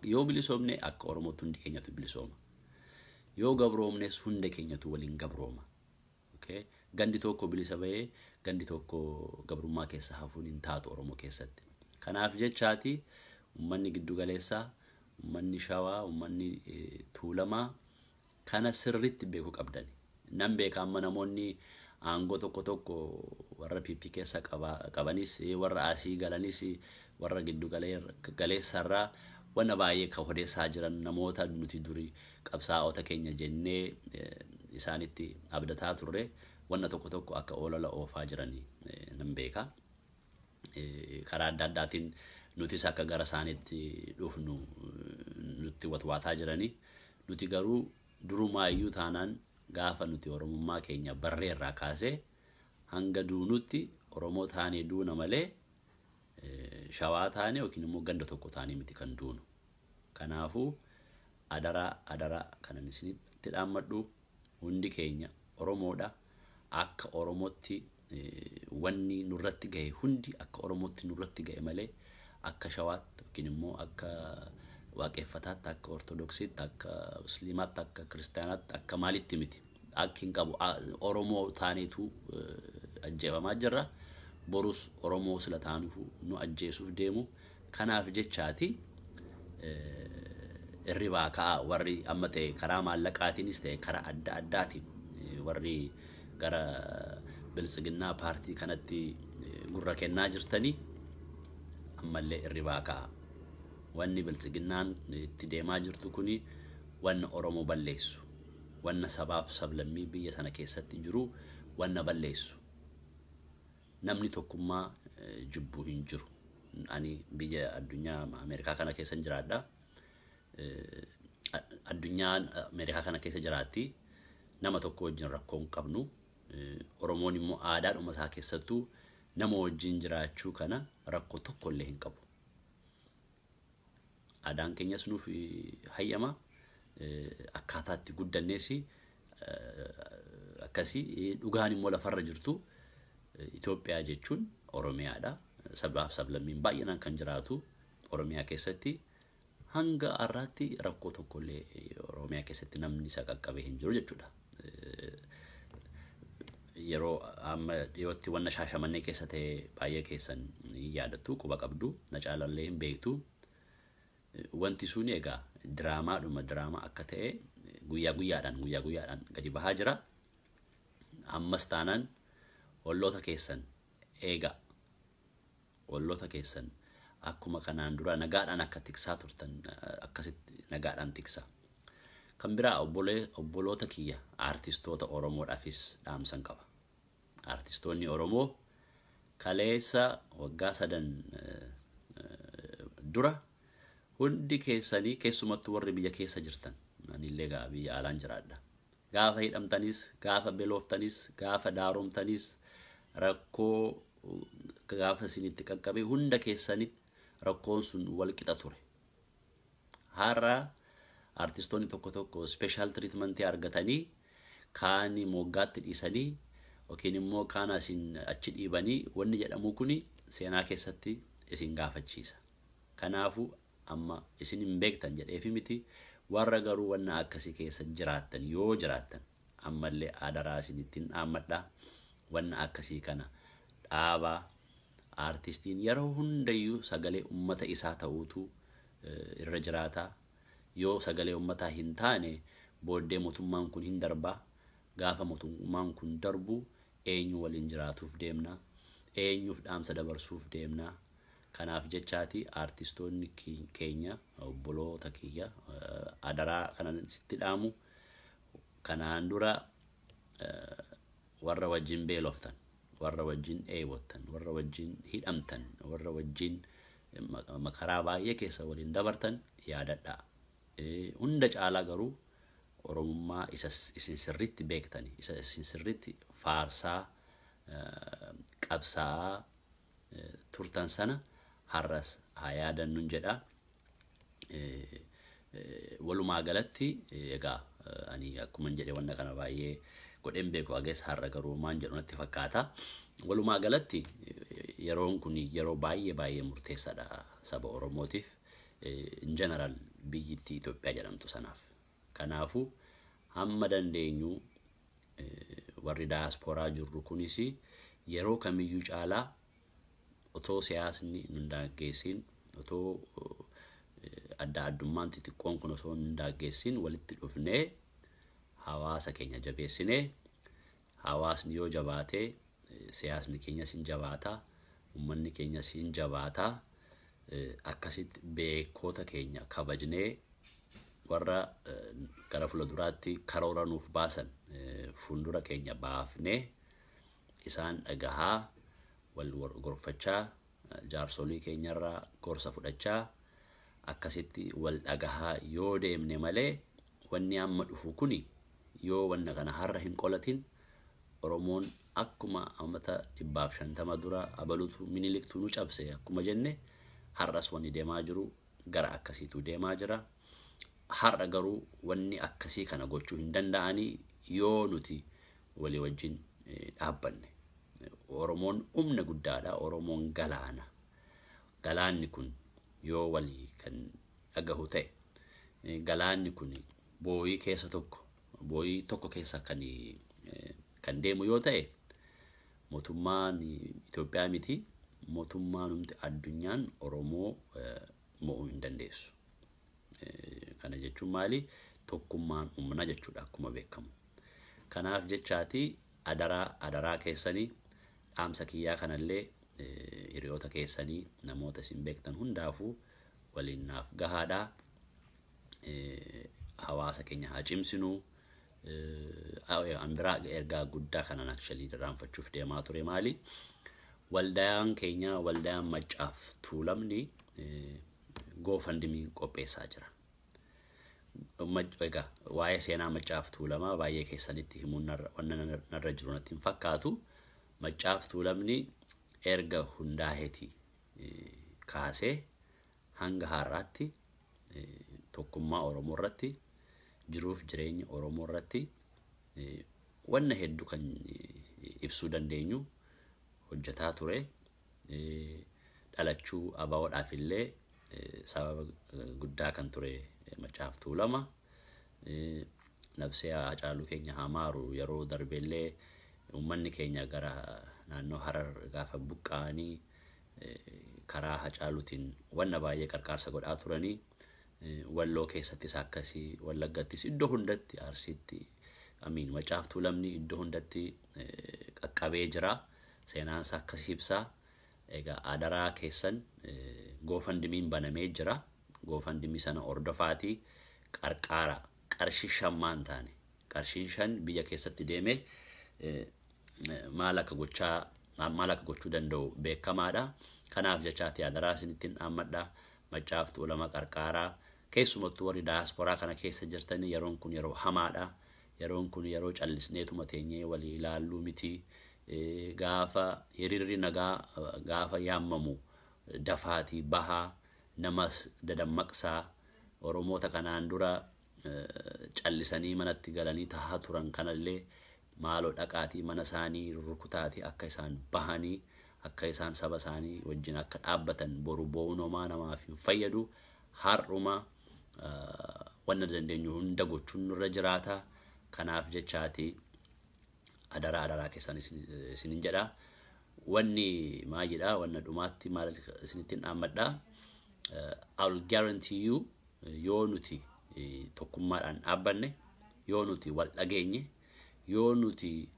Yoo bilisoomne akka Oromootti hundi keenyatu bilisooma. Yoo gabroomnes hunda keenyatu waliin gabrooma. Okay? Gandi tokko bilisa bahee gandi tokko gabrummaa keessa hafuun hin taatu Oromoo keessatti. Kanaaf jechaati uummanni giddu galeessaa, uummanni Shawaa, uummanni Tuulamaa kana sirriitti beekuu qabdani. Nan beeka, amma namoonni aangoo tokko tokko warra PP keessa qabanis, warra asii galanis, warra giddu galeessarraa wanna baay'ee kan odeessaa jiran, namoota nuti duri qabsaa'ota keenya jennee isaanitti abdataa turre, wanna tokko tokko akka olola oofaa jiranii nan beeka. Karaa adda addaatiin nutis akka gara isaaniitti dhufnu nutti watwaataa jiranii. Nuti garuu durumaayyuu taanaan gaafa nuti Oromummaa keenya barreerraa kaasee hanga duunutti Oromoo taanee duuna malee Shawaa taane yookiin immoo ganda tokko taanee miti kan duunu. Kanaafuu adaraa, adaraa kanan isinitti dhaammadhu, hundi keenya Oromoodha. Akka Oromootti wanni nurratti gahe hundi akka Oromootti nurratti gahe malee akka Shawaatti yookiin immoo akka Waaqeffataatti, akka Ortodoksiitti, akka Musliimaatti, akka Kiristaanaatti, akka maalitti miti. Akki hin qabu, Oromoo taaneetu ajjeefamaa jirra. Borus Oromoo sila taanuuf nu ajjeesuuf deemu. Kanaaf jechaati irribaa ka'a. Warri amma ta'e karaa maallaqaatiinis ta'e karaa adda addaatiin warri gara Biltsiginnaa paartii kanatti gurra kennaa jirtanii ammallee irribaa ka'a. Wanni Biltsiginnaan itti deemaa jirtu kuni wanna Oromoo balleessu, wanna sabaaf sablammii biyya sana keessatti jiru wanna balleessu. Namni tokkummaa jibbuu hin jiru. Ani biyya addunyaa Ameerikaa kana keessa jiraadha. Addunyaan Ameerikaa kana keessa jiraatti. Nama tokko wajjin rakkoo hin qabnu. Oromoon immoo aadaadhuma isaa keessattuu nama wajjin jiraachuu kana rakkoo tokko illee hin qabu. Aadaan keenyas nuuf hayyama. Akkaataa itti guddannees akkasii. Dhugaan immoo lafarra jirtu, Itoophiyaa jechuun Oromiyaadha. Sabaaf sablammiin baay'inaan kan jiraatu Oromiyaa keessatti hanga har'aatti rakkoo tokkollee Oromiyaa keessatti namni isa qaqqabee hin jiru jechuudha. Yeroo amma dhiyootti wanna Shaashamannee keessa ta'e baay'ee keessan hin yaadattu, quba qabdu, na caalallee hin beektu. Wanti suni egaa diraamaadhuma diraamaa akka ta'e guyyaa guyyaadhaan guyyaa guyyaadhaan gadi bahaa jira. Ammas taanaan olloota keessan eegaa. Olloota keessan akkuma kanaan dura nagaadhaan akka tiksaa turtan akkasitti nagaadhaan tiksaa. Kan biraa obboloota kiyya aartistoota Oromoodhaafis dhaamsan qaba. Aartistoonni Oromoo kaleessa waggaa 3 dura hundi keessanii, keessumattuu warri biyya keessa jirtan, anillee egaa biyya alaan jiraadha. Gaafa hidhamtanis, gaafa beeloftanis, gaafa daaromtanis, rakkoo gaafa isinitti qaqqabe hunda keessanitti rakkoon sun wal qixa ture. Har'a aartistoonni tokko tokko special treatmentii argatanii kaan moggaatti dhiisanii yookiin immoo kaan asiin achi dhiibanii wanni jedhamu kuni seenaa keessatti isin gaafachiisa. Kanaafuu amma isin hin beektan jedheefi miti, warra garuu wanna akkasii keessa jiraattan yoo jiraattan ammallee adaraa isinittiin dhaammadha, wanna akkasii kana dhaabaa. Aartistiin yeroo hundayyuu sagalee ummata isaa ta'uutu irra jiraata. Yoo sagalee ummataa hin taane booddee mootummaan kun hin darbaa. Gaafa mootummaan kun darbu eenyu waliin jiraatuuf deemna? Eenyuuf dhaamsa dabarsuuf deemna? Kanaaf jechaati aartistoonni keenya, obboloota kiyya, adaraa kanan sitti dhaamu, kanaan dura warra wajjin beeloftan, warra wajjin dheebottan, warra wajjin hidhamtan, warra wajjin makaraa baay'ee keessa waliin dabartan yaadadhaa. Hunda caalaa garuu Oromummaa isa isin sirriitti beektani, isa isin sirriitti faarsaa qabsaa'aa turtan sana har'as haa yaadannuun jedha. Walumaa galatti egaa ani akkuma jedhe wanna kana baay'ee godheen beeku agees, har'a garuu maan jedhu natti fakkaata. Walumaa galatti yeroon kun yeroo baay'ee baay'ee murteessaadha saba Oromootiif. In general biyyittii Itoophiyaa jedhamtu sanaaf. Kanaafuu hamma dandeenyu warri daayaspooraa jirru kunis yeroo kamiyyuu caalaa otoo siyaasni nu hin daangessiin, otoo adda addummaan xixiqqoon kun osoo hin daangessiin, walitti dhufnee hawaasa keenya jabeessinee, hawaasni yoo jabaatee siyaasni keenyas hin jabaataa, uummanni keenyas hin jabaataa. Akkasitti beekota keenya kabajnee, warra gara fuulduraatti karoora nuuf baasan fuuldura keenya baafnee, isaan dhagahaa, wal gorfachaa, jaarsolii keenyarraa gorsa fudhachaa, akkasitti wal dhagahaa yoo deemne malee, wanni amma dhufu kuni yoo wanna kana har'a hin qolatin, Oromoon akkuma amata 150 dura abalutu Miniliktu nu cabse akkuma jenne, har'as wanni deemaa jiru gara akkasiitu deemaa jira. Har'a garuu wanni akkasii kana gochuu hin danda'anii yoo nuti walii wajjin dhaabbanne. Oromoon humna guddaadha. Oromoon galaana. Galaanni kun yoo walii kan dhagahu ta'e, galaanni kun booyii keessa tokko, booyii tokko keessa kan deemu yoo ta'e, mootummaan Itoophiyaa miti, mootummaan humti addunyaan Oromoo mo'uu hin dandeessu. Kana jechuun maali? Tokkummaan humna jechuudha akkuma beekamu. Kanaaf jechaati adaraa adaraa keessanii, dhaamsa kiyyaa kanallee hiriyoota keessanii, namoota isin beektan hundaafuu waliin naaf gahaadha. Hawaasa keenya haa cimsinuu. An biraa ergaa guddaa kanan actually irraanfachuuf deemaa ture maali? Waldaan keenya, waldaan Maccaaf Tuulamni, GoFundMe qopheessaa jira. Egaa waa'ee seenaa Maccaaf Tuulamaa baay'ee keessanitti himuun wanna narra jiru natti hin fakkaatu. Maccaaf Tuulamni erga hundaaheeti kaasee hanga har'aatti tokkummaa Oromoo irratti, jiruuf jireenya Oromoo irratti wanna hedduu kan ibsuu dandeenyu hojjetaa ture. Dhalachuu ABOdhaaf illee sababa guddaa kan ture Maccaaf Tuulama. Nabsee Hacaaluu keenya hamaaru, yeroo darbellee uummanni keenya gara naannoo Harar gaafa buqqa'anii karaa Hacaaluutiin wanna baay'ee qarqaarsa godhaa turanii, Walloo keessattis akkasii, Wallaggattis, iddoo hundatti, Arsiitti, amiin, Maccaaf Tuulamni iddoo hundatti qaqqabee jira. Seenaansa akkasii ibsaa. Egaa adaraa keessan, GoFundMen banamee jira. GoFundMe sana hordofaatii qarqaara. Qarshii 5 maan taane, qarshiin 5 biyya keessatti deeme maal akka gochaa, maal akka gochuu danda'u beekamaadha. Kanaaf jechaati adaraa isinittiin dhaammadha. Maccaaf Tuulama qarqaaraa. Keessumattuu warri daayasporaa kana keessa jirtanii, yeroon kun yeroo hamaadha. Yeroon kun yeroo callisneetuma teenyee walii ilaalluu miti. Gaafa hiriirri nagaa gaafa yaamamu dafaatii bahaa, namas dadammaqsaa. Oromoota kanaan dura callisanii manatti galanii tahaa turan kanallee maaloo dhaqaatii mana isaanii rukutaatii akka isaan bahanii, akka isaan saba isaanii wajjin akka dhaabbatan. Boru bo'uun homaa namaaf hin fayyadu. Har'uma wanna dandeenyu hunda gochuun nurra jiraata. Kanaaf jechaati adaraa adaraa keessan isinin jedha. Wanni maal jedha, wanna dhumaatti maal isinittiin dhaammadha? I will guarantee you, yoo nuti tokkummaadhaan dhaabbanne, yoo nuti wal dhageenye, yoo nuti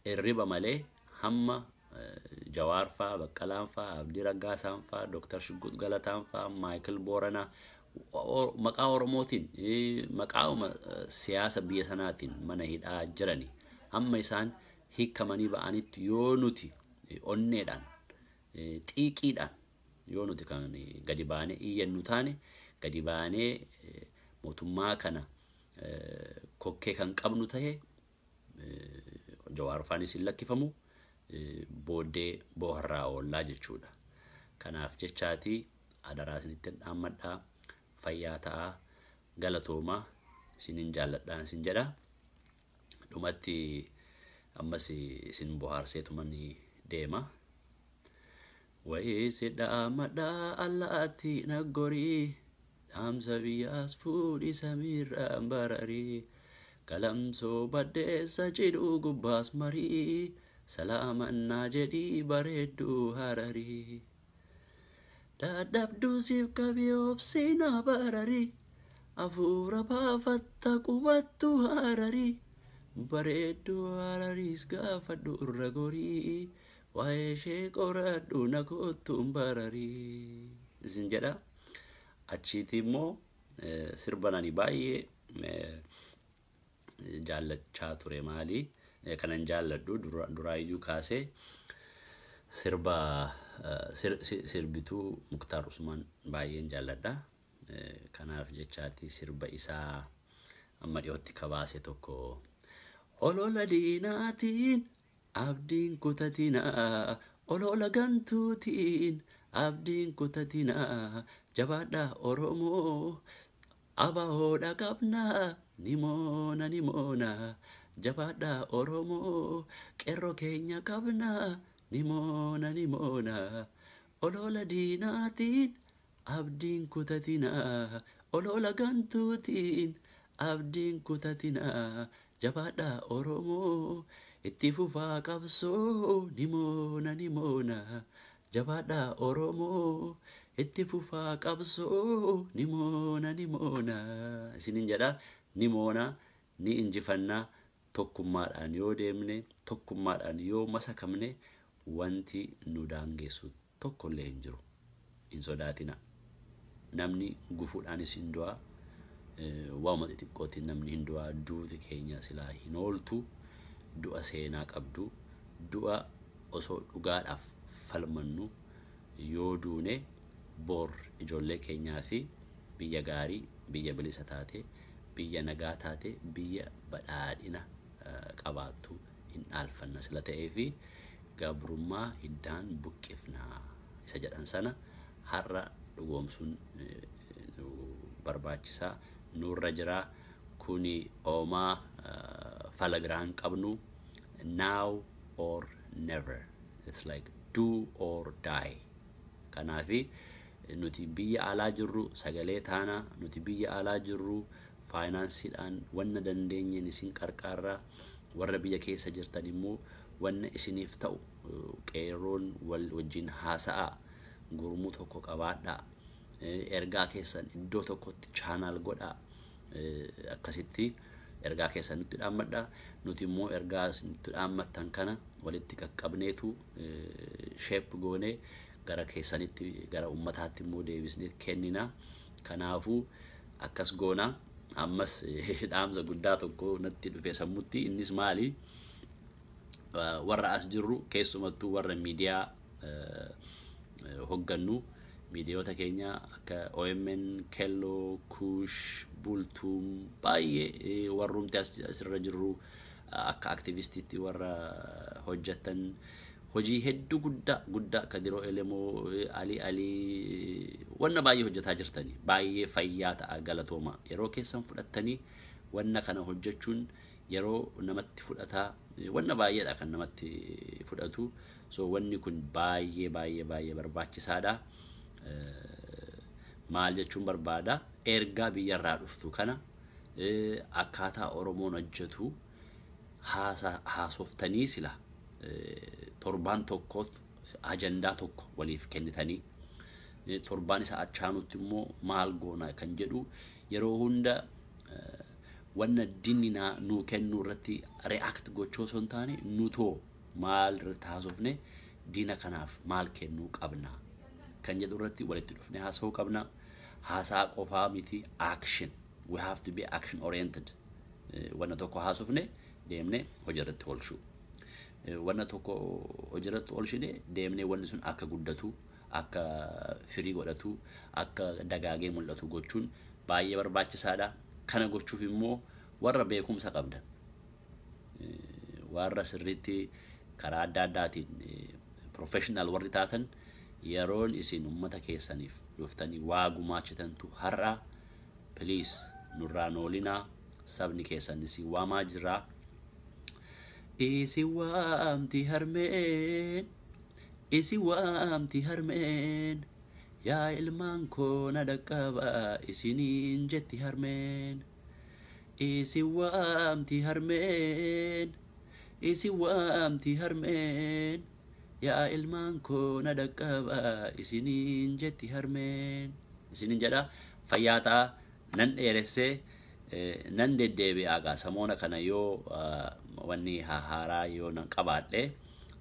hirriba malee hamma Jawaar faa, Baqqalaan faa, Abdii Raggaasaan faa, Dooktar Shugguut Galataan faa, Maayikil Booranaa maqaa Oromootiin, maqaa siyaasa biyya sanaatiin mana hidhaa jirani, hamma isaan hiikamanii ba'anitti, yoo nuti onneedhaan, xiiqiidhaan, yoo nuti kan gadi baanee iyyannu taane, gadi baanee mootummaa kana kokkee kan qabnu tahe, Jawaar faanis hin lakkifamu, booddee booharraa oollaa jechuudha. Kanaaf jechaati adaraa isinitti dhaammadhaa. Fayyaa ta'aa, galatoomaa, isinin jaalladhaan isin jedha. Dhumatti ammas isin bohaarseetuman deema. Wayii si dhaamadhaa allaatti naggorii. Dhaamsa biyyaas fuudhi samiirraan bararii. Qalamsoo baddeessa cidhuu gubbaas marii. Salaamannaa jedhii bareedduu Hararii. Dadhabduu siif qabii obsinaa bararii. Hafuura baafatta qubattu Hararii. Bareedduu Harariis gaafadhu irra gorii. Waa'ee ishee qoradhu na kottuun bararii. Isin jedha. Achiiti immoo sirba ani baay'ee jaallachaa ture maali? Kanan jaalladhu duraayyuu kaasee sirba sirbituu Muktaar Usmaan baay'een jaalladha. Kanaaf jechaati sirba isaa amma dhiyootti kabaase tokko. Olola diinaatiin abdiin kutatinaa, olola gantuutiin abdiin kutatinaa, jabaadhaa Oromoo, abahoodha qabnaa, nimoona nimoona, jabaadhaa Oromoo, qeerroo keenya qabnaa, nimoona nimoona, olola diinaatiin abdiin kutatinaa, olola gantuutiin abdiin kutatinaa, jabaadhaa Oromoo, itti fufaa qabsoo, nimoona nimoona, jabaadhaa Oromoo, itti fufaa qabsoo, nimoona nimoona. Isinin jedha, nimoona, ni injifannaa. Tokkummaadhaan yoo deemne, tokkummaadhaan yoo masakamne, wanti nu daangessu tokkollee hin jiru. Hin sodaatina. Namni gufuudhaanis hin du'a. Waanuma xixiqqootiin namni hin du'a. Duuti keenya silaa hin ooltu. Du'a seenaa qabdu. Du'a osoo dhugaadhaaf falmannu yoo duune bor ijoollee keenyaa fi biyya gaarii, biyya bilisa taate, biyya nagaa taate, biyya badhaadhina qabaattu hin dhaalfanna sila ta'ee fi gabrummaa hiddaan buqqifnaa isa jedhan sana har'a dhugoomsuun barbaachisaa nurra jira. Kuni oomaa fala biraan qabnu, now or never, it's like do or die. Kanaafi nuti biyya alaa jirru sagalee taana, nuti biyya alaa jirru faayinaansiidhaan wanna dandeenyeen isin qarqaarraa, warra biyya keessa jirtan immoo wanna isiniif ta'u qeerroon wal wajjin haasa'aa, gurmuu tokko qabaadhaa, ergaa keessan iddoo tokkotti channel godhaa, akkasitti ergaa keessan nutti dhaammadhaa, nuti immoo ergaa nutti dhaammattan kana walitti qaqqabneetu shape goonee gara keessanitti, gara ummataatti immoo deebisnee kennina. Kanaafuu akkas goonaa. Ammas dhaamsa guddaa tokko natti dhufe sammutti. Innis maali? Warra as jirru, keessumattuu warra miidiyaa hoggannu, miidiyoota keenya akka OMN, Kelloo, Kuush, Bultuum, baay'ee warrumti asirra jirru, akka aktivistiitti warra hojjetan, hojii hedduu guddaa guddaa, Kadiroo Elemoo, Alii Alii, wanna baay'ee hojjetaa jirtanii, baay'ee fayyaa ta'a, galatooma. Yeroo keessan fudhattanii wanna kana hojjechuun yeroo namatti fudhataa, wanna baay'eedha kan namatti fudhatu. So wanni kun baay'ee baay'ee baay'ee barbaachisaadha. Maal jechuun barbaada? Ergaa biyyarraa dhuftu kana, akkaataa Oromoon hojjetu haasoftanii, sila torbaan tokkoof ajandaa tokko waliif kennitanii, torbaan isa achaanutti immoo maal goona kan jedhu, yeroo hunda wanna dinni nuu kennu irratti react gochuu osoo hin taane, nutoo maal irratti haasofne, diina kanaaf maal kennuu qabna kan jedhu irratti walitti dhufne haasa'uu qabna. Haasaa qofaa miti, action. We have to be action oriented. Wanna tokko haasofne deemne hojiirratti oolchuu. Wanna tokko hojiirratti oolchine deemnee wanni sun akka guddatu, akka firii godhatu, akka dagaagee mul'atu gochuun baay'ee barbaachisaadha. Kana gochuuf immoo warra beekumsa qabdan, warra sirriitti karaa adda addaatiin professional warri taatan, yeroon isin ummata keessaniif dhuftanii waa gumaachitantu har'a. Please, nurraan oolinaa, sabni keessan isin waamaa jiraa. Isin waamti harmeen, isin waamti harmeen, Yaa ilmaan koo na dhaqqabaa isiniin jetti harmeen. Isin waamti harmeen. Isin waamti harmeen. Yaa ilmaan koo na dhaqqabaa isiniin jetti harmeen. Isiniin jedha, fayyaa ta'a. Nan dheeressee, nan deddeebi'a gaa samoona kana yoo wanni haaraa yoo nan qabaadhe.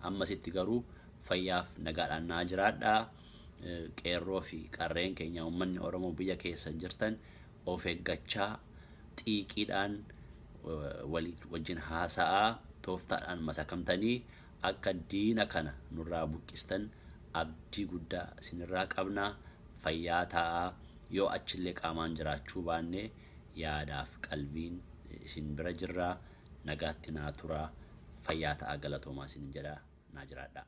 Ammasitti garuu fayyaaf nagaadhaan naa jiraadhaa. Qeerroo fi qarreen keenya, uummanni Oromoo biyya keessa jirtan, of eeggachaa, xiiqiidhaan walii wajjin haasa'aa, tooftaadhaan masakamtanii akka diina kana nurraa buqqistan abdii guddaa isinirraa qabnaa. Fayyaa ta'aa. Yoo achillee qaamaan jiraachuu baanne, yaadaaf qalbiin isin bira jirraa. Nagaatti naa turaa, fayyaa ta'aa, galatoomaa isin jedhaa, naa jiraadhaa.